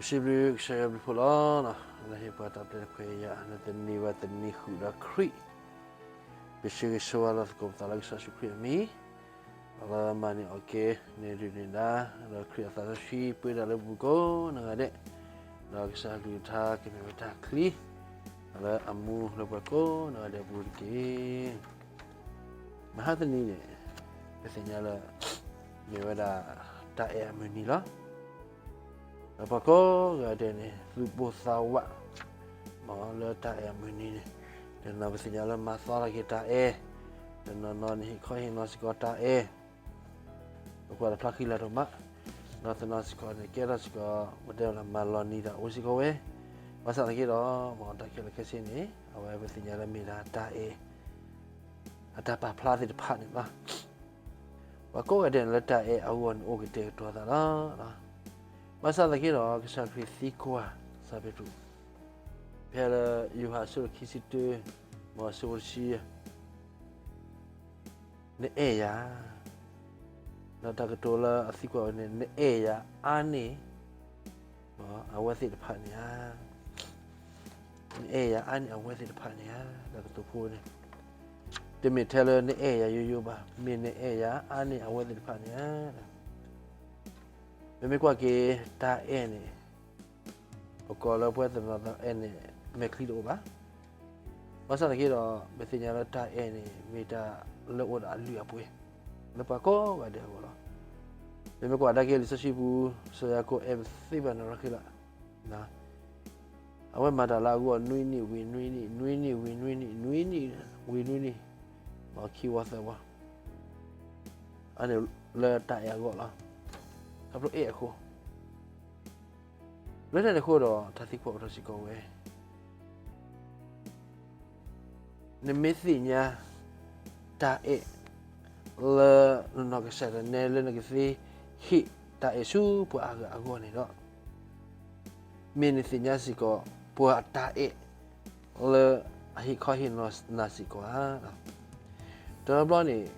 ပစံးဘျုးကစၢ်ယွၤဘျုးဖှိၣ်လီၤ. လၢဟ့ၣ်ပှၤတၢ်ပျဲတခွဲးယာ် လၢတနံၤဘၣ်တနံၤဃုာ်ဒီးခရံာ်, ပစံးကဆၢဝါလီၤသကိးပသးလၢကစၢ်ယ့ၣ်ၡူးခရံာ်အမံၤ, ဒီးလၢမၤန့ၢ်အီၣ်က့ၤန့ၢ်ဒုၣ်န့ၢ်ဒါ, ဒီးခရံာ်အသးစီဆှံပှ့ၤဒၣ်လၢပပူၤကိးနီၢ်ဂၤဒဲး, ဒီးကစၢ်အကလုၢ်ကထါကမ့ၢ်ဝဲတၢ်ချံ, ဒီးလၢအမူလၢပှၤကိးနီၢ်ဂၤဒဲးအပူၤတက့ၢ်. မဟါတနံၤန့ၣ် ပသ့ၣ်ညါလၢ မ့ၢ်ဝဲဒၣ်တၢ်အဲၣ်အမုၢ်နံၤလီၤ. ဒီးပှၤကိးဂၤဒဲးန့ၣ် သူၣ်ပိၢ်သးဝး မ်လၢတၢ်အဲၣ်အမုၢ်နံၤန့ၣ်, တနီၤပသ့ၣ်ညါလၢမၤသီထီၣ်က့ၤတၢ်အဲၣ်, တနီၤနီၤန့ၣ် ဟ့ၣ်ခီဟ့ၣ်နီၤစ့ၢ်ကီးတၢ်အဲၣ်, ပကွၢ်တဖျါဃံလၤဒိၣ်မး, ဒီးတနီၤစ့ၢ်ကီးန့ၣ် ကဲထီၣ်စ့ၢ်ကီး ပတဲလၢမၤလီၤနံၤတၢ်အိၣ်စ့ၢ်ကီးဝဲ, ဘၣ်ဆၣ်သနာ်က့ဒီး မ်တၢ်ခဲလၢာ်ခဲဆ့န့ၣ် အဝဲပသ့ၣ်ညါလၢမ့ၢ်ဒၣ်တၢ်အဲၣ် အတၢ်ပာ်ဖျါသ့ၣ်တဖၣ်န့ၣ်လီၤ. ပှၤကိးဂၤဒဲးန့ၣ်လၢတၢ်အဲၣ်အဂီၢ်န့ၣ် အိၣ်ကတဲာ်ကတီၤသးလီၤ. ဘၣ်ဆၣ်သနာ်က့ဒီး ကစၢ်ခရံာ်သံကွၢ်စီၤပ့းတရူး ဖဲလၢယိၤဟၣ်အဆၢဒိၣ်ခံဆံတၢ မ်အဆၢဖိတဆံ နအဲၣ်ယၤ, ဒီးတၢ်ကတိၤလၢအသံကွၢ်ဝဲန့ၣ် နအဲၣ်ယၤအါန့ၢ် အဝဲသ့ၣ်တဖၣ်န့ၣ်ဧါ. နအဲၣ်ယၤအါန့ၢ်အဝဲသ့ၣ်တဖၣ်န့ၣ်ဧါ. တၢ်ကတိၤဖိန့ၣ် တမ့ၢ်ထဲလၢနအဲၣ်ယၤယိယိဘၣ်, မ့ၢ်နအဲၣ်ယၤအါန့ၢ်အဝဲသ့ၣ်တဖၣ်န့ၣ်ဧါ. ပမ့ၢ်ကွၢ်က့ၤ တၢ်အဲၣ်န့ၣ် ပကိးလၢပဝဲတနီၤနီၤအဲၣ်န့ၣ် မဲာ်ချံတအိၣ်ဘၣ်. ဘၣ်ဆၣ်သနာ်က့ဒီး ပသ့ၣ်ညါလၢတၢ်အဲၣ်န့ၣ် မ့ၢ်တၢ်လၢအိၣ်ဒီးအလုၢ်အပှ့ၤ လၢပှၤကိးဂၤဒဲးအဂီၢ်လီၤ. ပမ့ၢ်ကွၢ်ကဒါက့ၤလံာ်စီဆှံပူၤ စီၤယၤကိာ်အဲၣ်ပသ့ဘၣ်န့ၣ်လီၤခဲလၢာ်. အဝဲမၤတၢ်လၢအဂီၢ် နွံနံၣ်ဝံၤနွံနံၣ်, နွံနံၣ်ဝံၤနွံနံၣ်, နွံနံၣ်ဝံၤနွံနံၣ်, ခံဝီသၢဝီ, အန့ၣ်လၢတၢ်အဲၣ်အဂီၢ်လီၤ. ခီဖျိအဲၣ်အဃိ လၢတၢ်န့ၣ်အဃိဒီး တၢ်သံကွၢ်အိၣ်ထီၣ်စ့ၢ်ကီးဝဲ, နမ့ၢ်သ့ၣ်ညါ တၢ်အဲၣ် လၢနနီၢ်ကစၢ်ဒၣ်နဲလၢနကသ့ဟ့ၣ်တၢ်အဲၣ်ဆူပှၤအါဂၤအဂီၢ်န့ၣ်ဒီး, မ့ၢ်နသ့ၣ်ညါစ့ၢ်ကီး ပှၤအတၢ်အဲၣ် လၢအဟ့ၣ်ခီဟ့ၣ်နီၤနၤစ့ၢ်ကီးဧါ. တဘျီန့ၣ်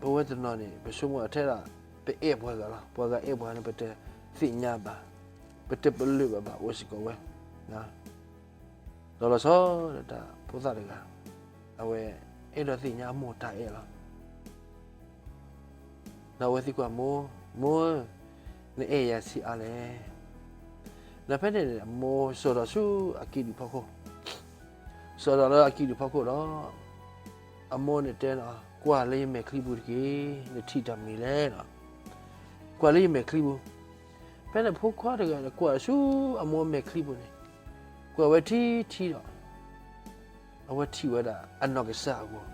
ပဝဲတနီၤန့ၣ် ပဆိကမိၣ်ထဲဒၣ် ပအဲၣ်ပှၤဂၤလီၤ. ပှၤဂၤအဲၣ်ပှၤန့ၣ် ပတသ့ၣ်ညါဘၣ်, ပတပလၢၢ်ဘၣ်ဘၣ် အိၣ်စ့ၢ်ကီးဝဲ. ဒီးလီၤဆီဒၣ်တၢ်ဖိသၣ်တဂၤ, အဝဲအဲၣ်ဒိးသ့ၣ်ညါအမိၢ်တၢ်အဲၣ်လီၤ. ဒီးအဝဲသံကွၢ်မိၢ်, မိၢ်ဧၢ, နအဲၣ်ယၤဆံးအါလဲၣ်. ဒီးဖဲန့ၣ်န့ၣ် အမိၢ်စိာ်ဒီးဆူအကံၣ်ဒုၣ်ဖီခိၣ်, စိာ်ဒီးလၢအကံၣ်ဒုၣ်ဖီခိၣ်ဒီး အမိၢ်န့ၣ်တဲန့ၣ်, ကွၢ်လၢယမဲာ်ချံပူၤတက့ၢ်, နထံၣ်တၢ်မံၤလဲၣ်. ကွၢ်လၢယမဲာ်ချံပူၤ. ဖဲန့ၣ်ဖိခွါတဂၤန့ၣ် ကွၢ်ဆူအမိၢ်မဲာ်ချံပူၤန့ၣ်, ကွၢ်ဝဲထံထံဒီး အဝဲထံၣ်ဝဲဒၣ်အနီၢ်ကစၢ်အဂီၢ်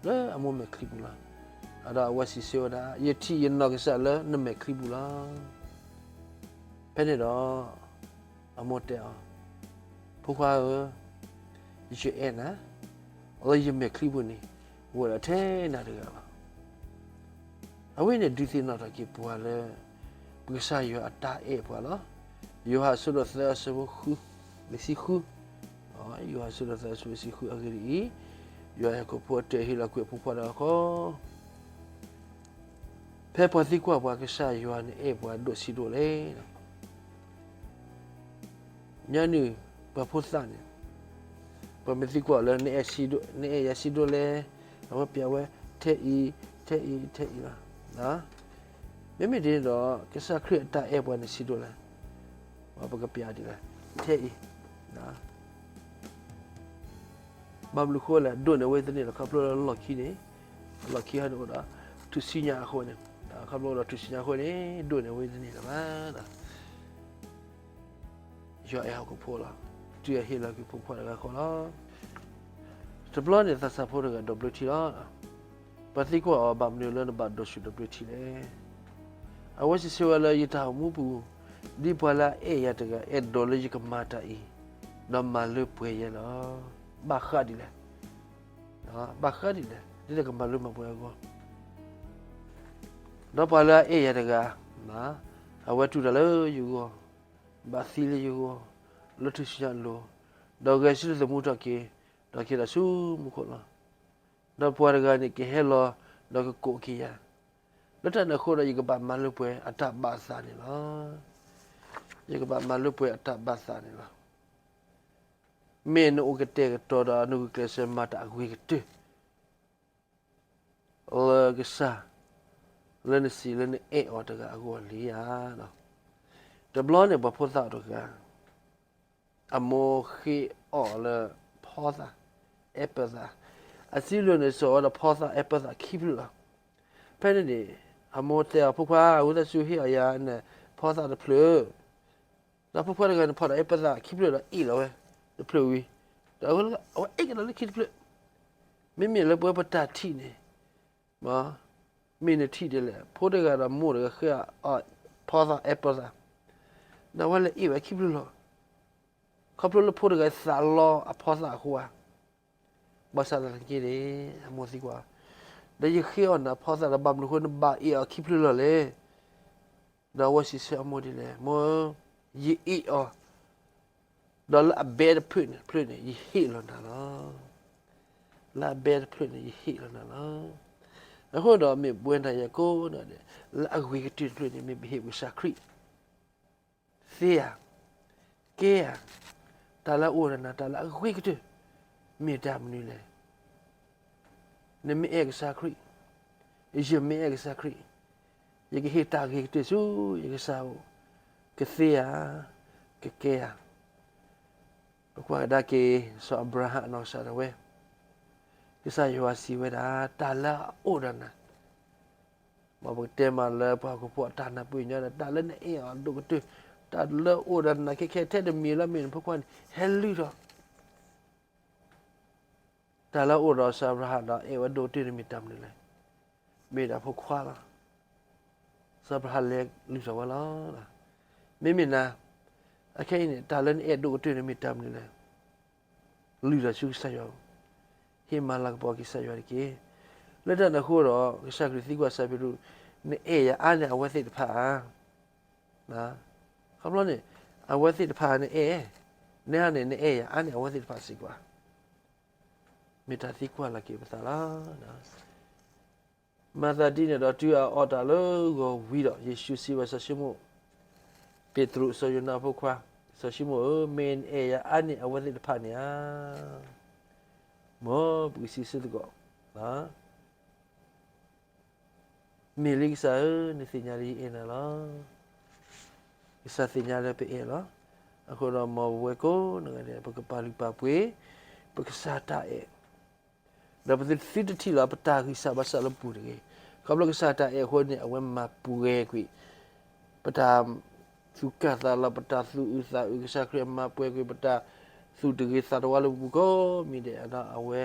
လၢအမိၢ်မဲာ်ချံပူၤလီၤ. ဒီးအဝဲစံးဆၢဝဲဒၣ်, ယထံၣ်ယနီၢ်ကစၢ်လၢနမဲာ်ချံပူၤလီၤ. ဖဲန့ၣ်ဒီး အမိၢ်တဲအီၤ, ဖိခွါဧၢ, ယအဲၣ်နၤ, အလၢယမဲာ်ချံပူၤန့ၣ် အိၣ်ဝဲဒၣ်ထဲနၤတဂၤလီၤ. အဝဲန့ၣ်ဒုးသ့ၣ်နီၣ်ထီၣ်က့ၤပှၤလၢ ပကစၢ်ယွၤအတၢ်အဲၣ်ပှၤလီၤ. ယိၤဟၣ်အဆၢဒိၣ်သၢအဆၢဖိဃု, ဆံဃု, ယိၤဟၣ်အဆၢဒိၣ်သၢအဆၢဖိဃုအဂ့ၢ်ဒ်အံၤ, ယွၤဟဲခီဖျိအတၢ်ဟ့ၣ်လီၤကွံာ်အဖိခွါတဂၤဃီ ဖဲပှၤသံကွၢ်ပှၤ ကစၢ်ယွၤနအဲၣ်ပှၤဒိၣ်ဆံးဒိၣ်လဲၣ်. ညါနုၢ်ပှၤဖိသၣ်န့ၣ် ပှၤမ့ၢ်သံကွၢ်လၢ နအဲၣ်ယၤဆံးဒိၣ်လဲၣ်, အဝဲပျးဝဲ ထဲအံၤ, ထဲအံၤ, ထဲအံၤလီၤ. မ့မ့ၢ်ဒ်န့ၣ်ဒီး ကစၢ်ခရံာ်အတၢ်အဲၣ်ပှၤန့ၣ်ဆံးဒိၣ်လဲၣ်. ပကပျးဒ်လဲၣ်, ထဲအံၤ ဘၣ်မနုၤအဃိလဲၣ်, ဒိၣ်န့ၢ်ဝဲတန့ၢ်လီၤ. ခီဖျိလၢလီၢ်ခံန့ၣ်, လီၢ်ခံဟီန့ၣ်အိၣ်ဒီး ထူၣ်စုညါအဃိန့ၣ်, ခီဖျိအိၣ်ဒီးထူၣ်စုညါအဃိန့ၣ် ဒိၣ်န့ၢ်ဝဲတန့ၢ်လၢၤဘၣ်. ယွၤအဲၣ်ဟီၣ်ခိၣ်ဖိလီၤ. တုၤအဟ့ၣ်လီၤက့ၤဖိခွါတဂၤဃီလီၤ. တဘျီန့ၣ် သးစၢ်ဖိတဂၤဒိးဘျၢထံလီၤ. ပှၤသံကွၢ်အီၤ ဘၣ်မနုၤလၢနဘၣ်ဒိးဆူၣ်ဒိးဘျၢထံလဲၣ်. အဝဲစံးဆၢဝဲလၢ ယတၢ်အိၣ်မူပူၤ ဒ်ပှၤလၢအအဲၣ်ယၤတဂၤ အဲၣ်ဒိးလၢယကမၤတၢ်အံၤ, ဒီးမၤလၢပှဲၤယဲလီၤ. ဘၣ်ဃးဒ်လဲၣ်, ဘၣ်ဃးဒ်လဲၣ်, ဒ်တၢ်ကမၤလၢမၤပှဲၤအဂီၢ် ဒီးပှၤလၢအအဲၣ်ယၤတဂၤ, အဝဲတူၢ်တၢ်လၢယဂီၢ်, ဘၣ်သံလၢယဂီၢ်, လၢထူၣ်စုညါအလိၤ, ဒီးဂဲၤဆၢထၢၣ်သမူထီၣ်က့ၤ, ဒီးက့ၤဒၣ်ဆူမူခိၣ်လီၤ. ဒီးပှၤတဂၤန့ၣ်ကဟဲလီၤ, ဒီးကကိးက့ၤယၤ, လၢတၢ်န့ၣ်အဃိဒီး ယကဘၣ်မၤလၢပှဲၤအတၢ်ဘၣ်အသးန့ၣ်လီၤ. ယကဘၣ်မၤလိပှဲၤအတၢ်ဘၣ်သးန့ၣ်လီၤ. မ့ၢ်နအိၣ်ကတဲာ်ကတီၤဒီးနဂုာ်ကျဲးစၢးမၤတၢ်အဂ့ၤကတၢၢ် လၢကစၢ်, လၢနစံးလၢနအဲၣ်အီၤတဂၤအဂီၢ်လံဧါ. တဘျီန့ၣ် ပှၤဖိသၣ်တဂၤ အမိၢ်ဃ့အီၤလၢ ဖီသၣ်, အဲပၢၣ်သၣ်, အစံးဘျုးန့ၣ် စိာ်ဝဲဒီးဖီသၣ်အဲပၢၣ်သၣ်ခံဖျၢၣ်လီၤ. ဖဲန့ၣ်န့ၣ် အမိၢ်တဲအီၤ ဖိခွါ, ဝံသးစူၤဟ့ၣ်အီၤယၤန့ၣ် ဖီသၣ်တဖျၢၣ် ဒီးဖိခွါတဂၤန့ၣ် ဖီၣ်ဒီးအဲပၢၣ်သၣ်ခံဖျၢၣ်ဒီးအ့ၣ်လီၤဝဲတဖျၢၣ်ဝံၤ, ဒီးအဝဲအ့ၣ်ကဒီးလၢခံတဖျၢၣ်. မ့မ့ၢ်လၢပဝဲပတၢ်ထံၣ်န့ၣ်, မ့ၢ်နထံၣ်ဒ်လဲၣ်, ဖိတဂၤဒီးမိၢ်တဂၤဃ့အီၤဖီသၣ်အဲပၢၣ်သၣ်, ဒီးအဝဲလဲၤအ့ၣ်ဝဲခံဖျၢၣ်လီၤ. ခီဖျိလၢဖိတဂၤသးလီအဖီသၣ်အဃိဧါ. ဘၣ်ဆၣ်သနာ်က့န့ၣ် အမိၢ်သံကွၢ်, ဒီးယဃ့အီၤနၤဖီသၣ်ဒီး ဘၣ်မနုၤအဃိနဘၣ်အ့ၣ်အီၤခံဖျၢၣ်လီၤလဲၣ်. ဒီးအဝဲစံးဆၢအမိၢ်ဒ်လဲၣ်, မိၢ်ဧၢ, ယအ့ၣ်အီၤ, ဒီးလၢအဘဲတဖျၢၣ်န့ၣ် တဖျၢၣ်န့ၣ် ယဟ့ၣ်လီၤနၤလီၤ. လၢအဘဲတဖျၢၣ်န့ၣ် ယဟ့ၣ်လီၤနၤလီၤ. အဃိဒီးမ့ၢ်ပဝဲနၤယၤကိးဂၤဒဲး လၢအဂ့ၤကတၢၢ်တဖျၢၣ်န့ၣ် မ့ၢ်ပဟ့ၣ်ပကစၢ်ခရံာ် သ့ဧါ, ကဲဧါ, တၢ်လၢအအိၣ်ဒီးနၤ တၢ်လၢအဂ့ၤကတၢၢ် မ့ၢ်တၢ်မနုၤလဲၣ်. နမ့ၢ်အဲၣ်ကစၢ်ခရံာ်, ယမ့ၢ်အဲၣ်ကစၢ်ခရံာ်, ယကဟ့ၣ်တၢ်ဂ့ၤကတၢၢ်ဆူယကစၢ်အအိၣ်, ကသ့ဧါ, ကကဲဧါ. ပကွၢ်ကဒါက့ၤ စီၤအၤဘြၤဟၣ်အနီၢ်ကစၢ်ဒၣ်ဝဲ, ကစၢ်ယွၤစံးဝဲဒၣ် တၢ်လၢအအိၣ်ဒီးနၤ, မ်ပကတဲမးလၢပှၤဟီၣ်ခိၣ်ဖိအတၢ်နၢ်ပၢၢ်ညီဒီး တၢ်လၢနအဲၣ်အီၤအဒိၣ်ကတၢၢ်, တၢ်လၢအအိၣ်ဒီးနၤခဲခဲထဲတမံၤလၢမ့ၢ်နဖိခွါန့ၣ် ဟဲလုၢ်ထီၣ် တၢ်လၢအအိၣ်ဒီးစီၤအၤဘြၤဟၣ်ဒီးအဲၣ်ဝဲဒိၣ်ကတၢၢ်န့ၣ်မ့ၢ်တၢ်မနုၤလဲၣ်. မ့ၢ်ဒၣ်ဖိခွါလီၤ. စီၤအၤဘြၤဟၣ်လဲၤလုၢ်ထီၣ်ဝဲလီၤ. မ့မ့ၢ်နၤ, အခဲအံၤန့ၣ် တၢ်လၢနအဲၣ်ဒိၣ်ကတၢၢ်န့ၣ်မ့ၢ်တၢ်မနုၤလဲၣ်. လုၢ်ထီၣ်ဆူကစၢ်ယွၤ, ဟ့ၣ်မၤလၤကပီၤက့ၤကစၢ်ယွၤတက့ၢ်. လၢတၢ်န့ၣ်အဃိဒီး ကစၢ်ခရံာ်သံကွၢ်စီၤပ့းတရူး, နအဲၣ်ယၤအါန့ၢ်အဝဲသ့ၣ်တဖၣ်ဧါ. ခီဖျိန့ၣ် အဝဲသ့ၣ်တဖၣ်နအဲၣ်, နဟါန့ၣ် နအဲၣ်ယၤအါန့ၢ်အဝဲသ့ၣ်တဖၣ်စ့ၢ်ကီးဧါ. မ့ၢ်တၢ်သံကွၢ်လီၤက့ၤပသးလီၤ. မၤသးဒ်န့ၣ်ဒီး တုၤအအီၣ်တၢ်လၢဂီၤဝံၤဒီး ယ့ၣ်ၡူးစံးဘၣ်စီၤၡံမိၣ် ပ့းတရူး စီၤယိၤနါအဖိခွါ, စီၤၡံမိၣ်ဧၢ, မ့ၢ်နအဲၣ်ယၤအါန့ၢ်အဝဲသ့ၣ်တဖၣ်န့ၣ်ဧါ. မ်ပကစံးဆၢသကိး, မ့ၢ်လံကစၢ်ဧၢ, နသ့ၣ်ညါလၢယအဲၣ်နၤလီၤ. ကစၢ်သ့ၣ်ညါလၢပအဲၣ်လီၤ. အဃိဒီးမ်ပဝဲကိးဂၤဒဲး ပကပာ်လုၢ်ပာ်ပှ့ၤ ပကစၢ်တၢ်အဲၣ် ဒီးပသုတထံၣ်လီၤပတၢ်ဂံၢ်စၢ်ဘါစၢ်လၢပပူၤတဂ့ၤ. ခီဖျိကစၢ်တၢ်အဲၣ်အဃိန့ၣ် အဝဲမၤပှဲၤကွံာ် ပတၢ်သူၣ်ကၢ်သးလီၤ, ပတၢ်သူၣ်အုးသးအုး, ကစၢ်ခရံာ်အမၤပှဲၤကွံာ် ပတၢ်သူၣ်တဂ့ၤသးတဝါလၢပပူၤကိးမံၤဒဲး, ဒီးအဝဲ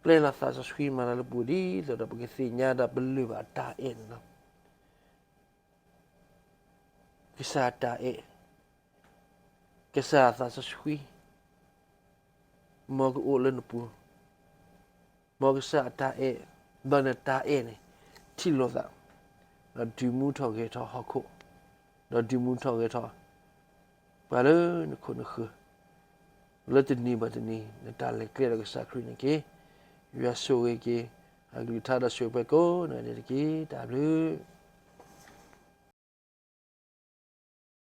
ပျဲလီၤသးစီဆှံမၤလၤလၢပပူၤ ဒ်သိးဒီးပကသ့ၣ်ညါဒီး ပလၢၢ်ဘၣ်အတၢ်အဲၣ်န့ၣ်လီၤ. ကစၢ်အတၢ်အဲၣ်, ကစၢ်အသးစီဆှံ မ်ကအိၣ်လၢနပူၤ, မ်ကစၢ်အတၢ်အဲၣ်, ဒီးနတၢ်အဲၣ်န့ၣ် ထံၣ်လိာ်သး, ဒီးဒုးမူထီၣ်ဂဲၤထီၣ်ဟီၣ်ခိၣ်, ဒီးဒုးမူထီၣ်ဂဲၤထီၣ် ပှၤလၢနခိၣ်နဃၢၤ, လၢတနံၤဘၣ်တနံၤ နတၢ်လဲၤကျဲဒီးကစၢ်ခရံာ်န့ၣ်တက့ၢ်. ယွၤဆိၣ်ဂ့ၤက့ၤ အကလုၢ်ကထါဒီးဆိၣ်ဂ့ၤပှၤကိးဂၤဒဲးန့ၣ်တက့ၢ်. တၢ်ဘျုး